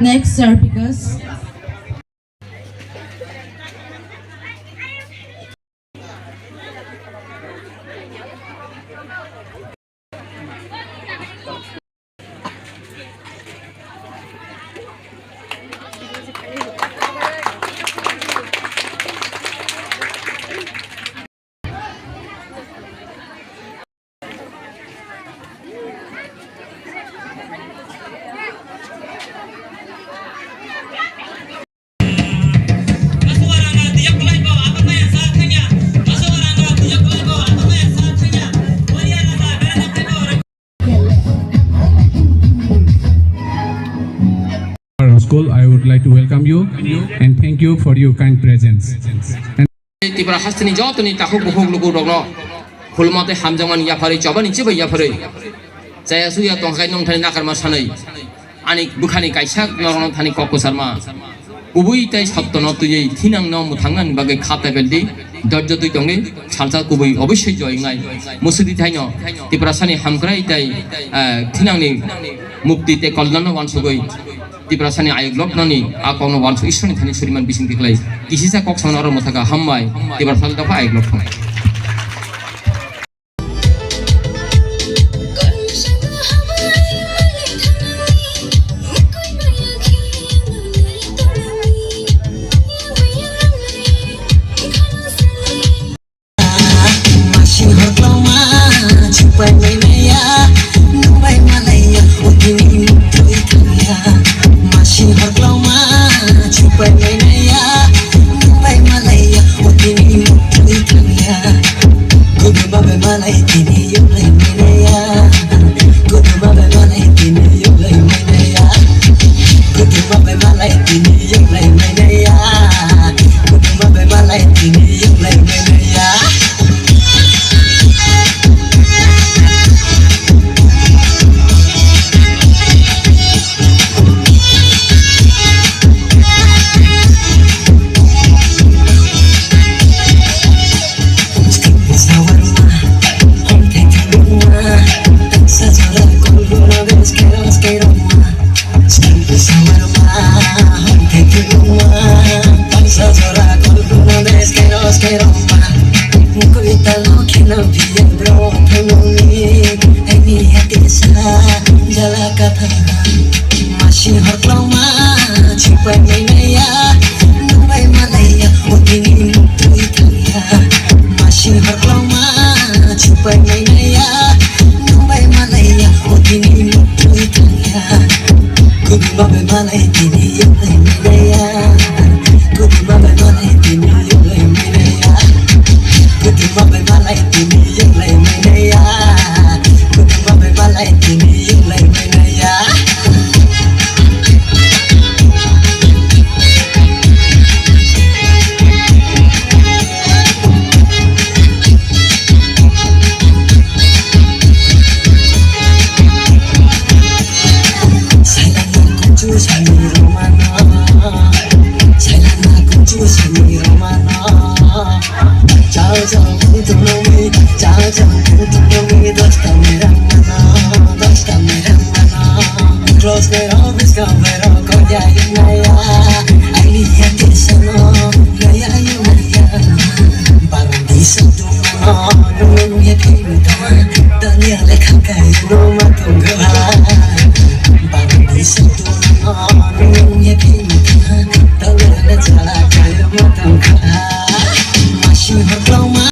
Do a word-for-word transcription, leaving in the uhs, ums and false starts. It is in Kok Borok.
Next, sir, because School, I would like to welcome you and thank you for your kind presence. Tripura hasteni jotoni takhuk bukhuk lukurokno khulumate hamjakmani yapharwi chobani chibai yapharwi chaya suya tongkhai nongthani nakarma sanwi ani bwkhani kaisa norokno thani kok kwcharma kubui tei sottono twiwi thinangno mwthangnani bagwi kha tebeldi dorjo twi tongdi salsa kubui obossoi joyongnai musudi thaino Tiprasani hamkrai tei, eh, thinangni mukti tei koldanno wansugwi Tiprasani ayuk loknani a kokno wansuk Ishwarni thani suriman bising tiklai. Kisisa kok samano oro mwthaka hambai Tiprasani dopha ayuk lokno. Masi horklama chupai mainaya, nungbai malaya, utini muktui thangya. Masi horklama chupai mainaya, nungbai malaya, utini muktui thangya. Kudu babe malai tini yulai mainaya. Kudu babe malai tini yulai mainaya. Kudu babe malai tini yulai mainaya. Kudu babe malai tini yulai mainaya. Masi horklama chupai mainaya, nungbai malaya, utini muktui thangya. Masi horklama chupai mainaya, nungbai malaya, utini muktui thangya. Kudu babe malai tini yulai mainaya. Kudu babe malai tini yulai mainaya. Kudu babe malai tini yulai mainaya. Kudu babe malai tini yulai mainaya. Sailangma kuchu sani romano. Sailangma kuchu sani romano. Chao chao kutu nomi, chao chao kutu nomi, dosta mera mano, dosta mera mano. Close karo, biskan karo, koya yunaya. Aili ya kisano, naya yunaya. Barang di satu no, nung ya pimita. Tanya le khakai no matungga. Barang di satu no, nung ya pimita. Tanya le chala kai matungga. Masi horklama.